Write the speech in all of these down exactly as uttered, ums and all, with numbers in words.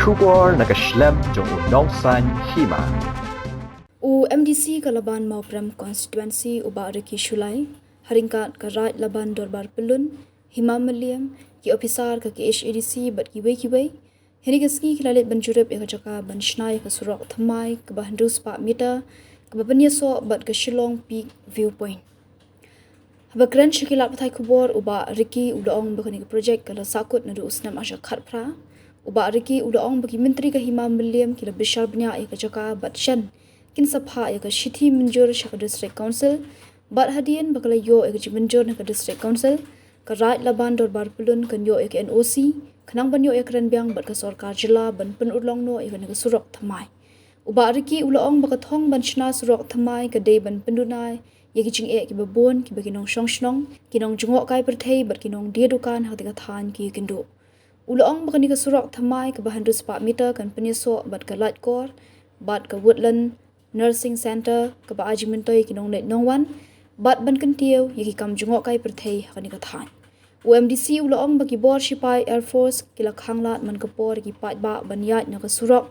Khubor na ka shlem jong u Nongsaiñ Hima. U M D C ka Laban Mawprem Constituency u Bah Ricky Shullai, ha ryngkat ka Raid Laban Dorbar Pyllun, Hima Mylliem, ki ophisar ka K H A D C bad kiwei kiwei, ha kane ka sngi ki la leit ban jurip ïa ka jaka ban shna ïa ka surok thymmai kaba hynriew spah meter, kaba pynïasoh bad ka Shillong Peak View Point. Haba kren sha ki lad pathai khubor, u Bah Ricky u la ong ba kane ka projek ka la sahkut naduh u snem ar hajar khatphra. U Bah Ricky u la ong ba ki myntri ka Hima Mylliem ki la bishar bniah ïa ka jaka bad shen kin sa phah ïa ka shithi mynjur sha ka District Council. Bad hadien ba ka la ïoh ïa ka jingmynjur na ka District Council, ka Raid Laban Dorbar Pyllun kan ïoh ïa ka N O C khnang ban ïoh ïakren biang bad ka sorkar jylla ban pynurlong noh ïa kane ka surok thymmai. U Bah Ricky u la ong ba ka thong ban shna surok thymmai ka dei ban pynduna ïa ki jingeh kiba bun kiba ki nongshong shnong, ki nongjngohkai pyrthei bad ki nongdie dukan ha kata ka thaiñ ki ïakynduh. U la ong ba kane ka surok thymmai kaba hynriew spah meter kan pynïasoh bad ka Laitkor bad ka Woodland Nursing Centre kaba ai jingmyntoi ïa ki nongleit nongwan bad ban kyntiew ïa ki kam jngohkai pyrthei ha kane ka thaiñ. U M D C u la ong ba ki bor shipai Air Force ki la khang lad man ka por ïa ki paidbah ban ïaid na ka surok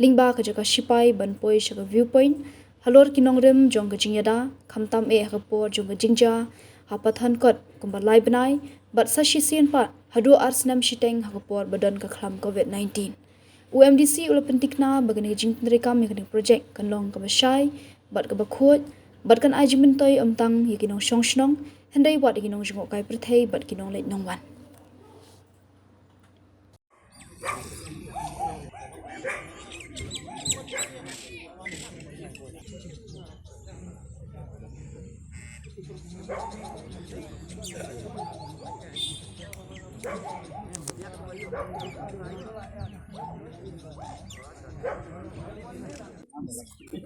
lyngba ka jaka shipai ban poi sha ka View Point halor ki nongrim jong ka jingïada, khamtam eh ha ka por jong ka jingjia ha Pathankot kumba lai bnai bad sa shisien pat haduh ar snem shiteng ha ka por ba don ka khlam Covid nineteen. U M D C u la pyntikna ba kane ka jingtreikam ïa kane ka projek kan long kaba shai bad kaba khuid bad kan ai jingmyntoi ym tang ïa ki nongshong shnong hynrei wat ïa ki nongjngohkai pyrthei bad ki nongleit nongwan.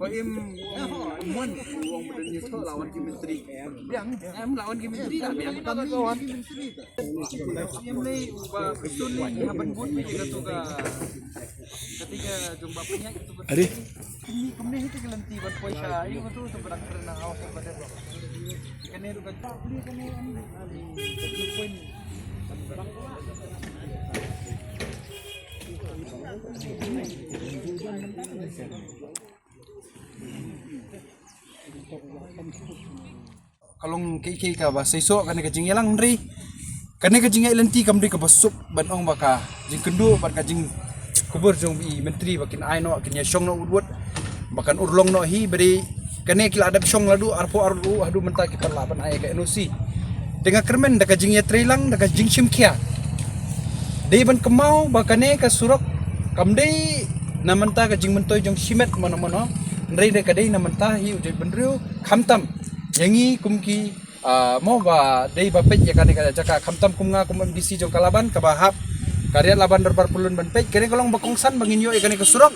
Ba im, um, mon, wong ba dang ïathoh la wan ki menteri. Biang, em, la wan ki menteri, la biang. Em, lei, ba, sun lei, ha ban bun, ka tu ka, ka tu ka, jong ba pynïaid, ka tu ka. Are. Kumne, kumne, hi tu ka lynti ban poi sha, ïa, ka tu, tu, ba dang kren na, hawa, ka ba dang. Kane, tu ka, kane, em, em, point. Ka long kaei kaei kaba seisoh kane ka jingïalang hynrei kane ka jingïalang lynti kam dei kaba suk ban ong ba ka jingkynduh bad ka jingkubur jong i menteri ba kin ai noh, kin ïashong noh wut wut. Ba kan urlong noh hi, ba dei kane ki la dep shong la duh arphew arphew haduh mynta ki pat lah ban ai ka N O C. Te nga kyrmen da ka jingïatreilang, da ka jingshim khia. Dei ban kynmaw ba kane ka surok kam dei na mynta ka jingmyntoi jong shimet mano mano. Hynrei da ka dei na mynta hi u jaitbynriew khamtam ïa ngi kum ki Ah, mo ba dei ba peit ïa kane ka jaka khamtam kum nga kum M D C jong ka Laban kaba hap ka Riat Laban Dorbar Pyllun ban peit kane ka long ba kongsan ba ngin ïoh ïa kane ka surok.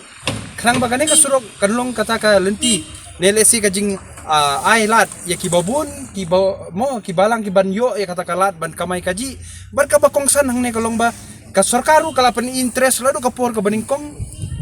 Khnang ba kane ka surok kan long kata ka lynti ne lehse ka jing, ah, ai lad ïa ki babun ki ba mo ki balang ki ban ïoh ïa kata ka lad ban kamai kajih. Bad kaba kongsan hangne ka long ba ka sorkar ruh ka la pyn interest la duh ka por kaba nyngkong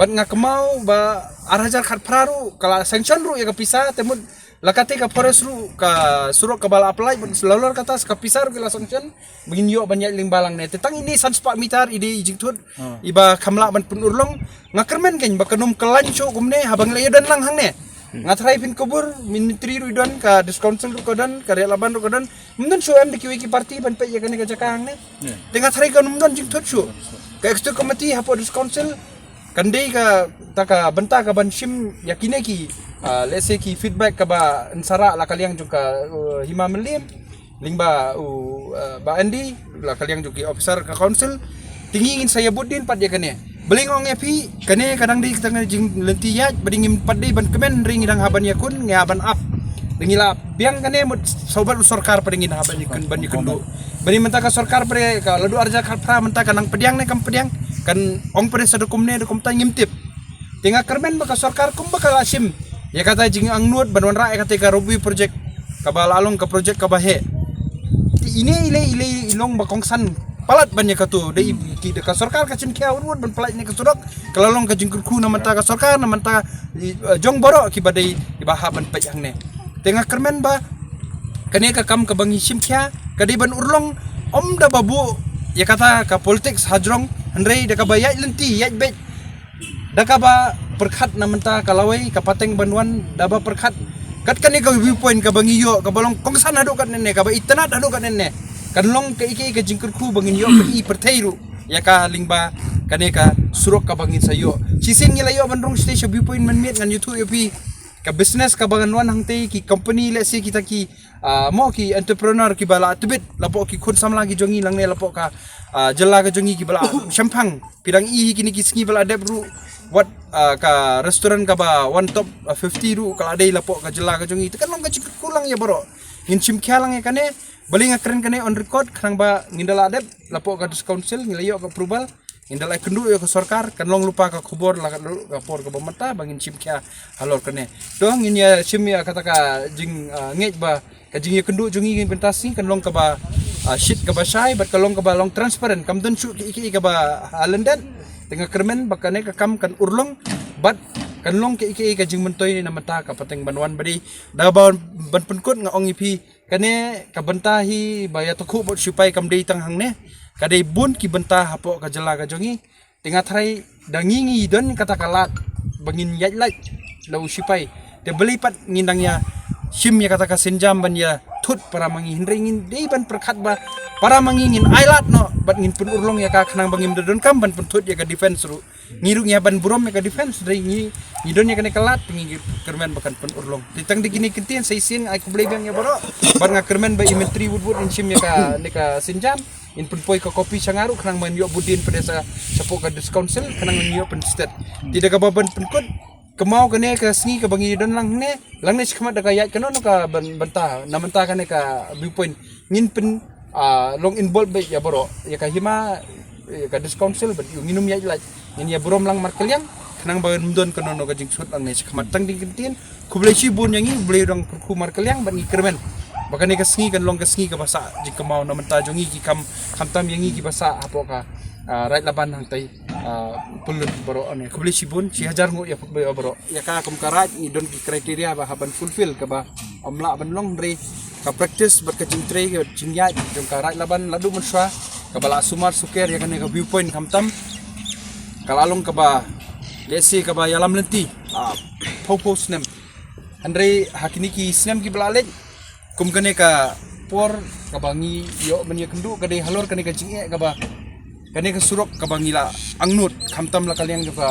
bad nga kynmaw ba ar hajar khatphra ruh ka la sanction ruh ïa ka pisa te mut la kata ka forest ruh ka surok kaba la apply bad la lor kata ka pisa ruh ki la sanction ba ngin ïoh ban ïaid lyngba lang ne te tang ine san spah meter i dei i jingthut iba kham lah ban pynurlong. Nga kyrmen kein ba kan ym kylla shuh kumne haba ngi la ïadon lang hangne. Nga tharai phin kubur, Ministry ruh i don, ka District Council ruh ka don, ka Riat Laban ruh ka don. Ym don shuh em da kiwei ki party ban peit ïa kane ka jaka hangne. Te nga tharai kan ym don jingthut shuh. Ka Executive Committee hapoh District Council kan dei kata ka bynta ka ban shim ïa kine ki, ah, let's say ki feedback kaba yn sa rah la ka liang jong ka, uh, Hima Mylliem lyngba u, uh, Bah Andy la ka liang jong ki officer ka council. Te ngi ngin sa ïa bud dien pat ïa kane. Balei nga ong ïa phi kane ka dang dei kata ka jinglynti ïaid ba dei ngim pat dei ban kmen hynrei ngi dang hap ban ïakhun ngi hap ban ap. Te ngi la biang kane mut sobat u sorkar pat dei ngin hap ban ïakhun ban ïakhun duh. Ba dei mynta ka sorkar pat dei ka la duh ar hajar khatphra mynta ka nang pdiang ne kam pdiang kan ong pat dei sa da kumne da kumta ngim tip. Te nga kyrmen ba ka sorkar kumba ka la shim ïa kata jingangnud ban wanrah ïa kata ka Roadway project kaba la long ka project kaba heh. Te ine i lei i lei i long ba kongsan palat ban ïa katu dei ki da ka sorkar ka shim khia wut wut ban palat ïa ka surok ka la long ka jingkyrkhu na mynta ka sorkar na mynta i, eh, jong baroh kiba dei kiba hap ban peit hangne. Te nga kyrmen ba kane ka kam kaba ngi shim khia ka dei ban urlong ym da ba buh ïa kata ka politics hajrong hynrei da kaba ïaid lynti ïaid beit Da kaba pyrkhat na mynta ka lawei ka pateng ban wan da ba pyrkhat kat kane ka viewpoint kaba ngi ïoh kaba long kongsan haduh kat nene kaba itynnad haduh kat nene. Kan long ka ike ka jingkyrkhu ba ngin ïoh ka i pyrthei ruh ïa ka lyngba kane ka surok kaba ngin sa ïoh. Shisien ngi la ïoh ban rung stage sha viewpoint mynmiet ngan ïathuh ïa phi ka business kaba ngan wan hangtei ki company lehse kita ki ah, mo ki entrepreneur kiba la tbit lapoh ki khun samla ki jong ngi langne lapoh ka ah, jylla ka jong ngi kiba la shemphang. Phi dang i hi kine ki sngi ba la dep ruh wat ah, ka restaurant kaba one top ah, fifty ruh ka la dei lapoh ka jylla ka jong ngi. Te kan long ka jingkyrkhu lang ïa baroh. Ngin shim khia lang ïa kane. Balei nga kren kane on record khnang ba ngin da la dep lapoh ka district council ngi la ïoh ka approval. Ngin da la kynduh ïa ka sorkar kan long lypa ka khubor la ka por kaba mynta ba ngin shim khia halor kane. To ngin ïa shim ïa kata ka jing ah, ngeit ba ka jingïakynduh jong ngi bynta sngi kan long kaba ah, shit kaba shai bad ka long kaba long transparent kam don shuh ki ki kaba ah, lyndet. Te nga kyrmen ba kane ka kam kan urlong bad kan long ki ki ka jingmyntoi na mynta ka pateng ban wan ba dei da ba ban pynkut nga ong ïa phi kane ka bynta hi ba ïa takhuh bad sipai kam dei tang hangne. Ka dei bun ki bynta hapoh ka jylla ka jong ngi. Te nga tharai da ngi ngi don kata ka lad ba ngin ïaid lait la u sipai. Te balei pat ngin dang ïa shim ïa kata ka sienjam ban ïa thut para ma ngi hynrei ngin dei ban pyrkhat ba para ma ngi ngin ai lad noh bad ngin pynurlong ïa ka khnang ba ngim da donkam ban pynthut ïa ka defense ruh. Ngi ruh ngi ban burom ïa ka defense dei ngi ngi don ïa kane ka lad ngi kyrmen ba kan pynurlong. Te tang dei kine ki ktien sa shisien ai khublei biang ïa baroh. Bad nga kyrmen ba i Myntri Woodward in shim ïa kane ka sienjam in pynpoi ka kopi sha nga ruh khnang ban ïoh budien pdesa shapoh ka district council khnang ban ïoh pynstet. Te da kaba ban pynkut kynmaw kane ka sngi kaba ngi don lang ne lang ne shikmat da ka ïaid kano no ka ban banta na mynta kane ka viewpoint ngin pyn ah, long involve bad ïa baroh ïa ka hima ïa ka district council bad ïa nginum ïaid lait ngin ïa burom lang markylliang khnang ba ngin don kano no ka jingsut lang ne shikmat tang ding ktien. Khublei shibun ïa ngi khublei dang kyrkhu markylliang bad ngi kyrmen ba kane ka sngi kan long ka sngi kaba sah jingkynmaw na mynta jong ngi ki kam khamtam ïa ngi kiba sah hapoh ka ah, Raid Laban hangtai ah, Pyllun baroh ne khublei shibun shi hajar nguh ïa baroh. Ïa ka kum ka raid ngi don ki criteria ba haban fulfill kaba ym lah ban long hynrei ka practice bad ka jingtrei ka jingïaid jong ka Raid Laban la duh mynshuwa kaba la sumar suker ïa kane ka viewpoint khamtam ka la long kaba lehse kaba ïalam lynti ah, phew phew snem. Hynrei ha kine ki snem kiba la leit kum kane ka por kaba ngi ïoh ban ïakynduh ka dei halor kane ka jingeh kaba kane ka surok kaba ngi la angnud khamtam la ka liang jong ka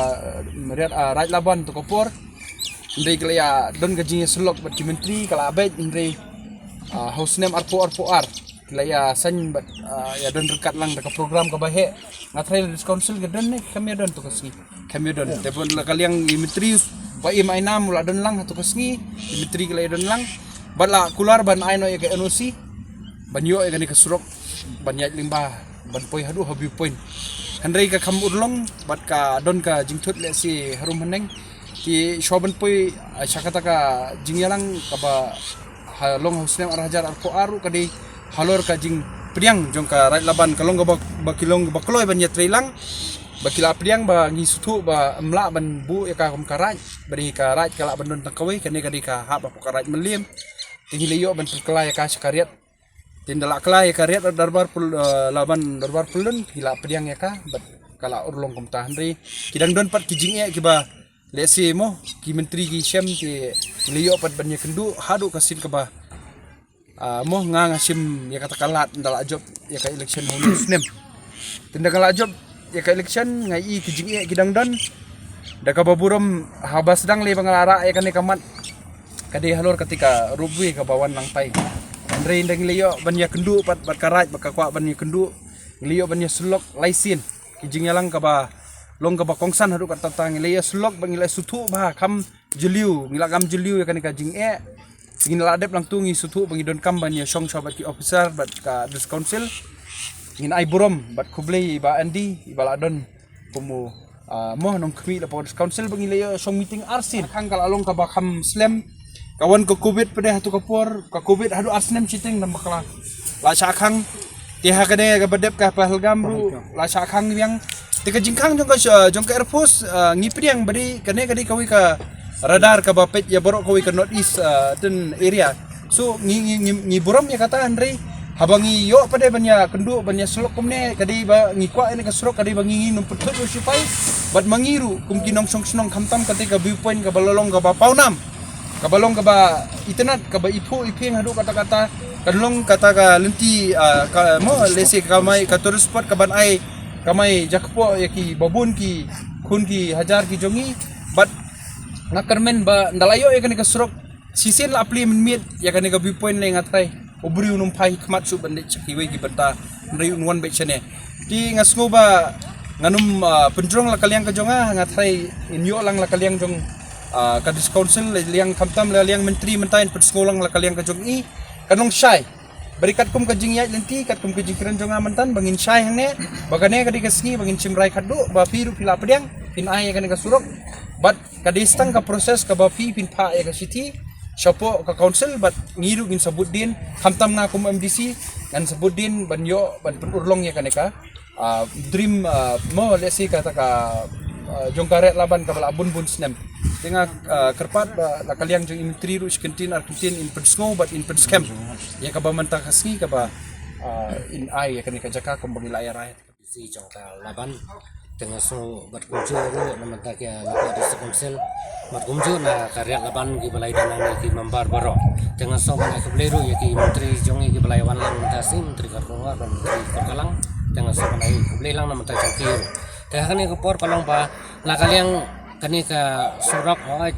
eh, Raid Laban to ka por. Hynrei ka la ïa don ka jingïasyllok bad ki myntri ka la beit hynrei ah, ha u snem arphew arphew ar ki la ïa sign bad ah, ïa don ryngkat lang da ka program kaba heh. Nga tharai la district council ka don ne kam ïa don to ka sngi kam ïa don. Te bad la ka liang i myntri ba im ai nam la don lang ha to ka sngi i myntri ka la ïa don lang bad la kular ban ai noh ïa ka N O C ban ïoh ïa kane ka surok ban ïaid lyngba ban poi haduh ha viewpoint. Hynrei ka kham urlong bad ka don ka jingthut lehse harum haneng. Ki shuwa ban poi ah, sha kata ka jingïalang kaba ha long ha u snem ar hajar arphew ar ruh ka dei halor ka jingpdiang jong ka Raid Laban ka long kaba ba ki long ba kloi ban ïatrei lang ba ki la pdiang ba ngi suthu ba ym lah ban buh ïa ka kum ka raid ba dei ka raid ka lah ban don tang kawei kane ka dei ka hap hapoh ka raid Mylliem. Te ngi la ïoh ban pynkylla ïa ka sha ka riat. Te ynda la kylla ïa ka riat Darbar Pyl- eh, Laban Darbar Pyllun ki la pdiang ïa ka bad ka la urlong kumta hynrei ki dang don pat ki jingeh kiba lehse mo ki myntri ki shem ki la ïoh pat ban ïakynduh haduh ka sien kaba ah, mo nga nga shim ïa kata ka lad ynda la jop ïa ka election ha u snem. Te ynda ka la jop ïa ka election nga i ki jingeh ki dang don da kaba burom haba sdang lei ba nga la rah ïa kane ka mat ka dei halor kata ka robwi kaba wan lang tai. Hynrei ynda ngi la ïoh ban ïakynduh pat bad ka raid bad ka kwah ban ïakynduh ngi la ïoh ban ïasyllok lai sien ki jingïalang kaba long kaba kongsan haduh katta ta ngi la ïasyllok bad ngi la suthu ba kham jylliew ngi la kam jylliew ïa kane ka jingeh. Ngin la dep lang tu ngi suthu ba ngi donkam ban ïa shong shuwa bad ki officer bad ka district council. Ngin ai burom bad khublei ba Andy ba la don kum u ah, mo nongkhmih la pon council ba ngi la ïa shong meeting arsien khang ka la long kaba kham slem. Ka wan ka covid pdeng hatu ka por ka covid hadu arsnem shiteng nam bakla la shah khang. Te ha kane ka ba dep ka Pahalgam ruh la shah khang biang. Te ka jingkhang jong ka sha- jong ka air force ah, ngi pdiang ba dei kane ka dei kawei ka radar kaba peit ïa baroh kawei ka north east ah, ten area. So ngi ngi ngi, ngi burom ïa kata hynrei Haba ngi ïoh pat de ban ïa kynduh ban ïa surok kumne, ka dei ba ngi kwah ïa kane ka surok, ka dei ba ngi ngim pynthut u sipai. Bad ma ngi ruh kum ki nongshong shnong, khamtam kata ka viewpoint kaba la long kaba pawnam, kaba long kaba itynnad, kaba iphuh iphieng haduh katta katta. Kan long kata ka lynti, ah, ka mo lehse ka mai ka tourist spot kaban ai, ka mai jakpoh ïa kiba bun ki khun ki hajar ki jong ngi. Bad nga kyrmen ba ynda la ïoh ïa kane ka surok, shisien la plie mynmiet ïa kane ka viewpoint, lei nga tharai u briew un ym phai khmat shuh ban leit sha kiwei ki bynta, hynrei un wan beit shane. Te nga sngew ba ngan ym, ah, pynjrong la ka liang ka jong nga, nga tharai in ïoh lang la ka liang jong, ah, ka District Council, la liang khamtam la liang Myntri mynta, in pynsngew lang la ka liang ka jong i. Kan long shai. Bad katkum ka jingïaid lynti, katkum ka jingkren jong nga mynta, ba ngin shai hangne, ba kane ka dei ka sngi ba ngin shim rai khatduh, ba phi ruh phi la pdiang, phin ai ïa kane ka surok. Bad ka dei tang ka process kaba phi phin phah ïa ka shithi shapoh ka council, bad ngi ruh ngin sa bud dien, khamtam nga kum M D C, ngan sa bud dien ban ïoh, ban pynurlong ïa kane ka, ah, dream, ah, mo lehse kata ka, ah, jong ka Riat Laban kaba la bun bun snem. Te nga, ah, kyrpad ba la ka liang jong i Myntri ruh shi kyntien ar kyntien in pynsngew bad in pynskhem ïa kaba mynta ka sngi kaba, ah, in ai ïa kane ka jaka kumba ngi la ïa rai. Shi jong ka Laban. Te nga sngew bad kumjuh ruh na mynta ki na ka District Council, bad kumjuh na ka Riat Laban kiba la ïadon hangne, ki member baroh. Te nga sngew ban ai khublei ruh ïa ki Myntri jong ngi kiba la ïa wan lang mynta shi, Myntri Kharkongor bad Myntri Korkalang. Te nga sngew ban ai khublei lang na mynta jong ki ruh. Te ha kane ka por ka long ba la ka liang kane ka surok, hooid,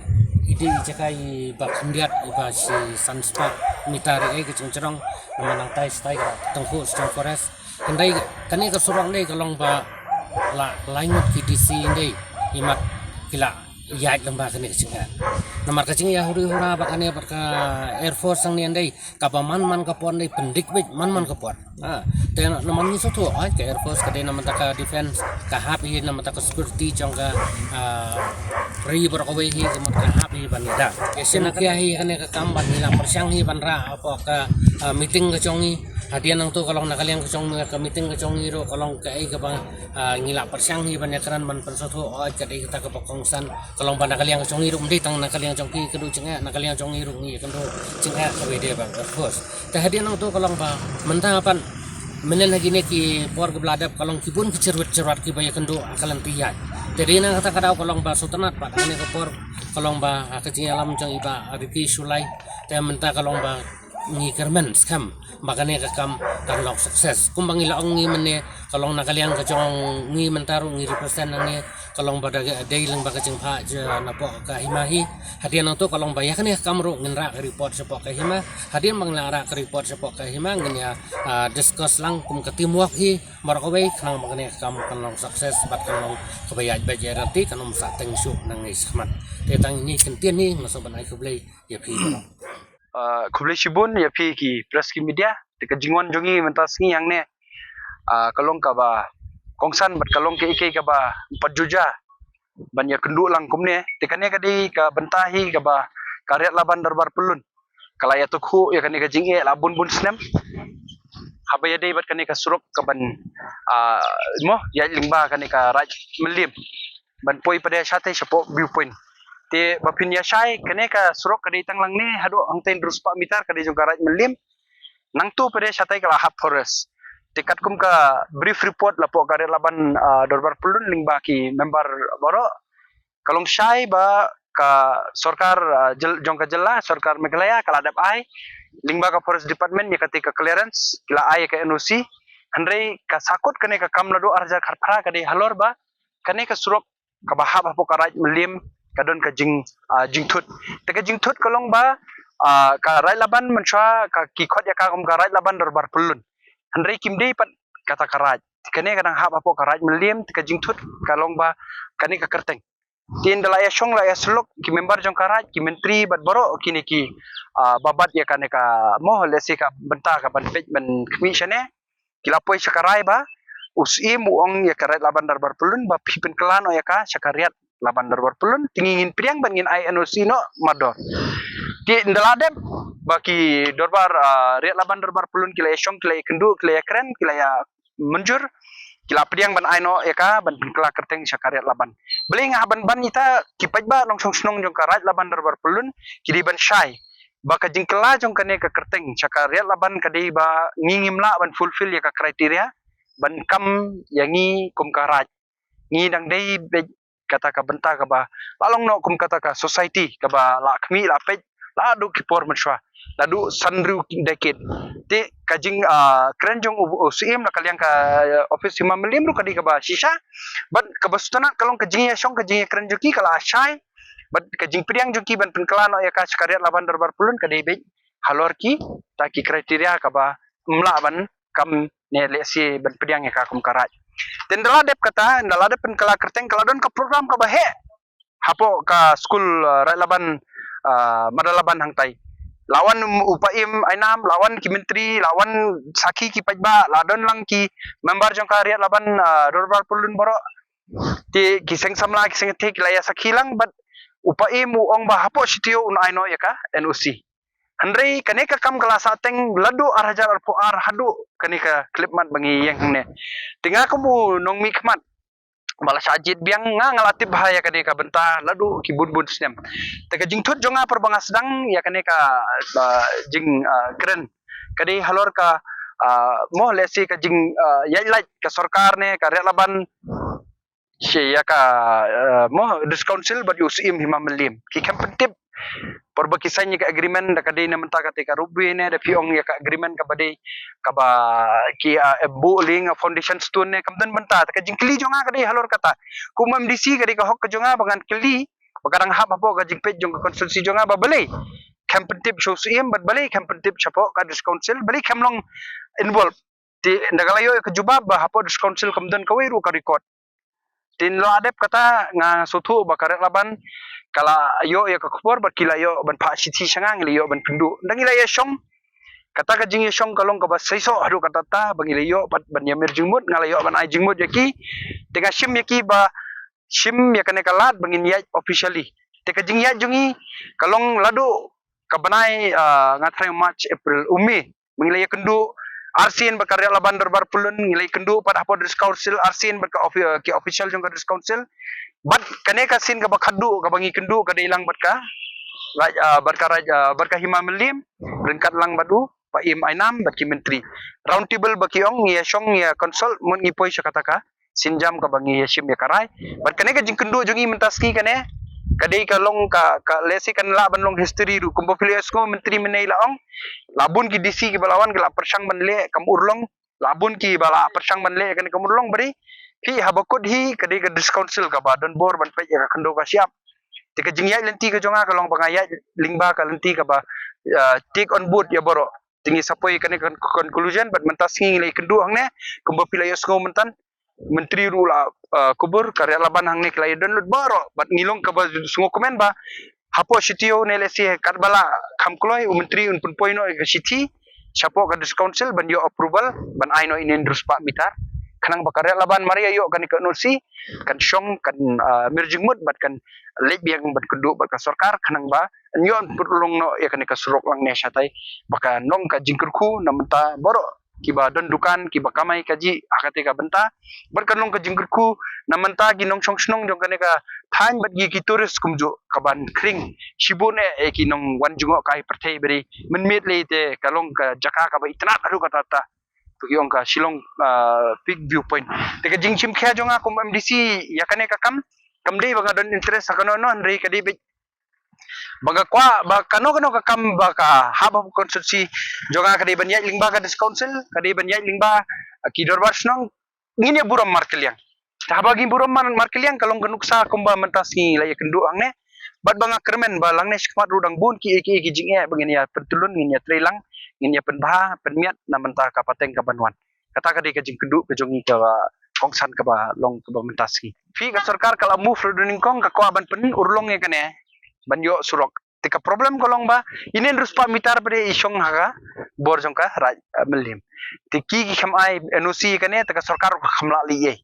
i dei i jaka iba khyndiat, iba shi san spah meter, i ka jingjrong namar nangtai shatai ka Tyngkhuh State Forest. Hynrei kane ka surok ne ka long ba la lai ngut ki D C ne i mat ki la ïaid lem bad kane ka jingeh. Namar ka jingïa huri hura bad kane bad ka Air Force hangne ne kaba man man ka por ne pyndik beit man man ka por. Ah, te namar ngi sngewthuh, ah, ka Air Force ka dei namar ka defense, ka hap hi namar ka security jong ka, ah, ri baroh kawei hi, ka mut ka hap hi ban ïada. Ka sien ka hi kane ka kam ban ngi la pyrshang hi ban rah hapoh ka, ah, meeting ka jong ngi. Hadien nangto ka long na ka liang ka jong ngi, ka meeting ka jong ngi ruh ka long kaei kaba, ah, ngi la pyrshang hi ban ïakren ban pynsngewthuh, oh, ka dei kata kaba kongsan, ka long ba na ka liang ka jong ngi ruh ym dei tang na ka liang jong ki kynduh jingeh, na ka liang jong ngi ruh ngi kynduh jingeh kaba ïadei bad Air Force. Te hadien nangto ka long ba mynta pat mynhynnin ha kine ki por kiba la dep ka long ki bun ki jyrwit jyrwat kiba ïakynduh ha ka lynti ïaid. Te dei na kata ka daw ka long ba sngewtynnat pat ha kane ka por ka long ba ha ka jingïalam jong i Bah Ricky Shullai. Te mynta ka long ba ngi kyrmen skhem ba kane ka kam kan long success. Kumba ngi la ong ngi mynne ka long na ka liang ka jong ngi mynta ruh ngi represent nangne ka long ba da dei lyngba ka jingphah jong napoh ka hima hi. Hadien nangto ka long ba ïa kane ka kam ruh ngin rah ka report shapoh ka hima. Hadien ba ngin la rah ka report shapoh ka hima ngin ïa, ah, discuss lang kum ka teamwork hi baroh kawei khnang ba kane ka kam kan long success bad kan long kaba ïaid beit ïaid ryntih, kan ym sah teng shuh nangne shakhmat. Te tang ine i kyntien hi nga sngew ban ai khublei ïa phi. Ah, khublei shibun ïa phi ki press ki media. Te ka jingwan jong ngi mynta sngi hangne, ah, ka long kaba kongsan bad ka long kaei kaei kaba pat ju jia ban ïakynduh lang kumne. Te kane ka dei ka bynta hi kaba ka Riat Laban Dorbar Pyllun ka la ïathuh ïa kane ka jingeh la bun bun snem. Haba ïadei bad kane ka surok kaban, ah, mo ïaid lyngba kane ka Raid Mylliem ban poi pat de shatai shapoh viewpoint. Te ba phin ïa shai kane ka surok ka dei tang lang ne haduh hangtei hynriew spah meter ka dei jong ka Raid Mylliem. Nangto pat de shatai ka la hap forest. Te katkum ka brief report la poh ka Riat Laban, ah, Dorbar Pyllun lyngba ki member baroh, ka long shai ba ka sorkar, ah, jyl-, jong ka jylla, sorkar Meghalaya ka la dep ai lyngba ka forest department ïa kata ka clearance, ki la ai ïa ka N O C. Hynrei ka sakut kane ka kam naduh arhajar khatphra ka dei halor ba kane ka surok kaba hap hapoh ka Raid Mylliem ka don ka jing, ah, jingthut. Te ka jingthut ka long ba, ah, ka Raid Laban mynshuwa ka ki khot ïa ka kum ka Raid Laban Dorbar Pyllun. Hynrei kim dei pat kata ka raid. Te kane ka dang hap hapoh ka Raid Mylliem, te ka jingthut ka long ba kane ka kyrteng. Te ynda la ïa shong la ïa sulok ki member jong ka raid, ki myntri bad baroh kine ki, ah, ba bat ïa kane ka mo lehse ka bynta kaban peit ban khmih shane. Ki la poi sha ka rai ba u Syiem u ong ïa ka Raid Laban Dorbar Pyllun ba phi pynkylla noh ïa ka sha ka Riat Laban Dorbar Pyllun, te ngi ngin pdiang bad ngin ai N O C noh mardor. Te ynda la dep ba ki dorbar, ah, Riat Laban Dorbar Pyllun ki la ïa shong, ki la ïa kynduh, ki la ïa kren, ki la ïa mynjur, ki la pdiang ban ai noh ïa ka ban pynkylla kyrteng sha ka Riat Laban. Balei nga hap ban ban ita, ki paidbah nongshong shnong jong ka Raid Laban Dorbar Pyllun ki dei ban shai. ba ka jingkylla jong kane ka kyrteng sha ka Riat Laban ka dei ba ngi ngim lah ban fulfill ïa ka criteria ban kam ïa ngi kum ka raid. Ngi dang dei beit kata ka bynta kaba la long noh kum kata ka society kaba la khmih la peit la duh ki por mynshuwa, la duh san hynriew decade. Te ka jing, ah, kren jong u, u Syiem la ka liang ka, ah, office Hima Mylliem ruh ka dei kaba shisha. Bad kaba sngewtynnat ka long ka jingïashong ka jingïakren jong ki ka la shai. Bad ka jingpdiang jong ki ban pynkylla noh ïa ka sha ka Riat Laban Dorbar Pyllun ka dei beit halor kita ki criteria kaba ym lah ban kam ne lehse ban pdiang ïa ka kum ka raid. Te ynda la dep kata, ynda la dep pynkylla kyrteng ka la don ka program kaba heh hapoh ka skul, ah, Raid Laban, ah, Mada Laban hangtai. La wan u Paiem Ainam, la wan ki myntri, la wan sakhi ki paidbah, la don lang ki member jong ka Riat Laban, ah, Dorbar Pyllun baroh. Te ki seng samla ki seng thik la ïa sakhi lang bad u Paiem u ong ba hapoh shi taïew un ai noh ïa ka N O C. Hynrei kane ka kam ka la sah teng naduh ar hajar arphew ar haduh kane ka khyllipmat ba ngi ïeng hangne. Te nga kum u nongmihkhmat ba la shah jied biang nga nga la tip bha ïa kane ka bynta naduh ki bun bun snem. Te ka jingthut jong nga por ba nga sdang ïa kane ka, ah, jing, ah, kren ka dei halor ka, ah, mo lehse ka jing, ah, ïaid lait ka sorkar ne ka Riat Laban sha ïa ka, eh, mo District Council bad u Syiem Hima Mylliem. Ki khlem pyntip por ba ki sign ïa ka agreement da ka dei na mynta kata ka roadway ne da phi ong ïa ka agreement kaba dei kaba ki, ah, eh, buh link, ah, foundation stone ne kam don mynta. Te ka jingkylli jong nga ka dei halor kata. Kum M D C ka dei ka hok ka jong nga ba ngan kylli ba ka dang hap hapoh ka jingpeit jong ka constituency jong nga ba balei khlem pyntip sha u Syiem bad balei khlem pyntip shapoh ka District Council, balei khlem long involve. Te ynda ka la ïoh ïa ka jubab ba hapoh District Council kam don kawei ruh ka record. Te ynda la dep kata nga sngewthuh ba ka Riat Laban ka la ïoh ïa ka khubor bad ki la ïoh ban phah shithi sha nga, ngi la ïoh ban kynduh. Ynda ngi la ïashong, kata ka jingïashong ka long kaba seisoh haduh katta katta ba ngi la ïoh ban, ban ïamir jingmut, nga la ïoh ban ai jingmut ïa ki. Te nga shim ïa ki ba shim ïa kane ka lad ba ngin ïaid officially. Te ka jingïaid jong ngi ka long naduh ka bnai, ah, nga tharai March, April, u May. Ba ngi la ïakynduh arsien bad ka Riat Laban Dorbar Pyllun, ngi la ïakynduh pat hapoh District Council arsien bad ka offi-, ki official jong ka District Council. Bad kane ka sien kaba khatduh kaba ngi kynduh ka dei lang bad ka Raid, ah, bad ka Raid, ah, bad ka Hima Mylliem ryngkat lang bad u Paiem Ainam bad ki myntri. Round table ba ki ong ngi ïashong ngi ïa consult mut ngi poi sha kata ka sienjam kaba ngi ïashim ïa ka rai. Bad kane ka jingkynduh jong ngi mynta sngi kane ka dei ka long ka, ka lehse kan lah ban long history ruh kumba phi la ïohsngew myntri mynne la ong. La bun ki D C kiba la wan ki la pyrshang ban leh kam urlong. La bun kiba la pyrshang ban leh kane kam urlong ba dei. Phi haba kut hi ka dei ka District Council kaba don bor ban peit ïa ka khyndew ka shyiap. Te ka jingïaid lynti ka jong nga ka long ba nga ïaid lyngba ka lynti kaba, ah, take on board ïa baroh. Te ngi sa poi kane ka conclusion bad mynta sngi ngi la ïakynduh hangne kumba phi la ïohsngew mynta. Myntri ruh la, ah, kubur, ka Riat Laban hangne ki la ïa download baroh bad ngi long kaba sngewkmen ba hapoh shi taïew ne lehse katba la kham kloi u myntri un pynpoi noh ïa ka shithi shapoh ka District Council ban ïoh approval ban ai noh ine hynriew spah mitar. Khnang ba ka Riat Laban mar ïa ïoh kane ka N O C kan shong kan, ah, mir jingmut bad kan leit biang bad kynduh bad ka sorkar khnang ba yn ïoh pynurlong noh ïa kane ka surok lang ne shatai ba kan long ka jingkyrkhu na mynta baroh kiba don dukan kiba kamai kajih ha kata ka bynta. Bad kan long ka jingkyrkhu na mynta ki nongshong shnong jong kane ka thaiñ bad ki, ki tourist kumjuh kaban khring shibun eh, eh ki nongwan jngoh kai pyrthei bad mynmiet lei te ka long ka jaka kaba itynnad haduh katta katta. Ki ong ka Shillong, ah, Peak View Point. Te ka jingshim khia jong nga kum M D C ïa kane ka kam kam dei ba nga don interest ha kano kano hynrei ka dei beit ba nga kwah ba kano kano ka kam ba ka hap ha constituency jong nga ka dei ban ïaid lyngba ka District Council, ka dei ban ïaid lyngba, ah, ki dorbar shnong. Ngin ïa burom markylliang. Te haba ngin burom mar-, markylliang ka long ka nuksa kumba mynta sngi la ïakynduh hangne. Bad ba nga kyrmen ba lang ne shakhmat ruh dang bun kiei kiei ki jingeh ba ngin ïa pyntylun, ngin ïa trei lang, ngin ïa pynbha pynmiat na mynta ka pateng kaban wan. Kata ka dei ka jingkynduh ka jong ngi kaba kongsan kaba long kaba mynta sngi. Phi, ka sorkar ka la move ruh da nyngkong, ka kwah ban pynurlong ïa kane ban ïoh surok. Te ka problem ka long ba ine hynriew spah mitar pat i shong ha ka bor jong ka Raid, eh, Mylliem. Te ki, ki kham ai N O C kane, te ka sorkar ka kham lah leh ei.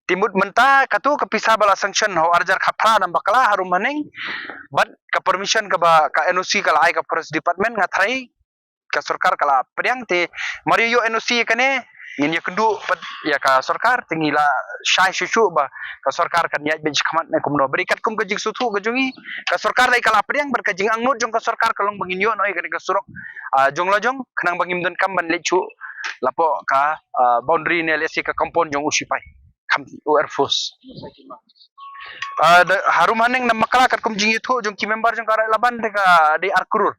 Te mut mynta katto ka pisa ba la sanction ha u ar hajar khatphra na bakla harum haneng bad ka permission kaba ka N O C ka la ai ka Forest Department, nga tharai ka sorkar ka la pdiang. Te mar ïa ïoh N O C kane Ngin ïakynduh pat ïa ka sorkar, te ngi la shai shuh shuh ba ka sorkar kan ïaid beit shakhmat ne kumno. Bad katkum ka jingsngewthuh ka jong ngi, ka sorkar la ka la pdiang, bad ka jingangnud jong ka sorkar ka long ba ngin ïoh noh ïa kane ka surok, ah, jong la jong, khnang ba ngim donkam ban leit shuh la hapoh ka, ah, boundary ne lehse ka compound jong u sipai, kam u Air Force. Ah, da, harum haneng na Bakla katkum jingïathuh jong ki member jong ka Raid Laban te ka dei ar klur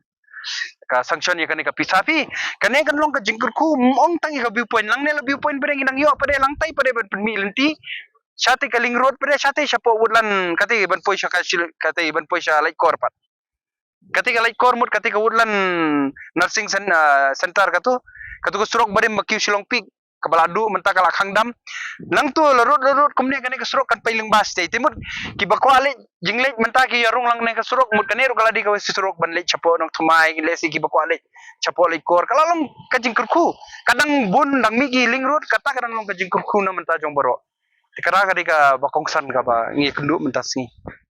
ka sanction ïa kane ka pisa phi. Kane kan long ka jingkyrkhu, ym ong tang ïa ka viewpoint, lang ne la viewpoint pat ngi nang ïoh pat, lang tai pat ban pynmih lynti. Shatei ka link road pat, shatei shapoh Woodland, katei ban poi sha ka Shil-, katei ban poi sha Laitkor pat. Katei ka Laitkor mut katei ka Woodland Nursing Cen-, ah, Center katu. Katu ka surok barim ba kiew Shillong Peak, kaba la duh mynta ka la khang dam. Nangtu la rud, la rud kumne kane ka surok kan pei lyngba shatei. Te mut kiba kwah leit, jingleit mynta ki ïa rung lang ne ka surok, mut kane ruh ka la dei kawei surok ban leit shapoh Nongthymmai, lehse kiba kwah leit shapoh Laitkor. Ka la long ka jingkyrkhu. Ka dang bun, dang mih ki link road, kata ka dang long ka jingkyrkhu na mynta jong baroh. Te kata ka dei kaba kongsan kaba ngi kynduh mynta sngi.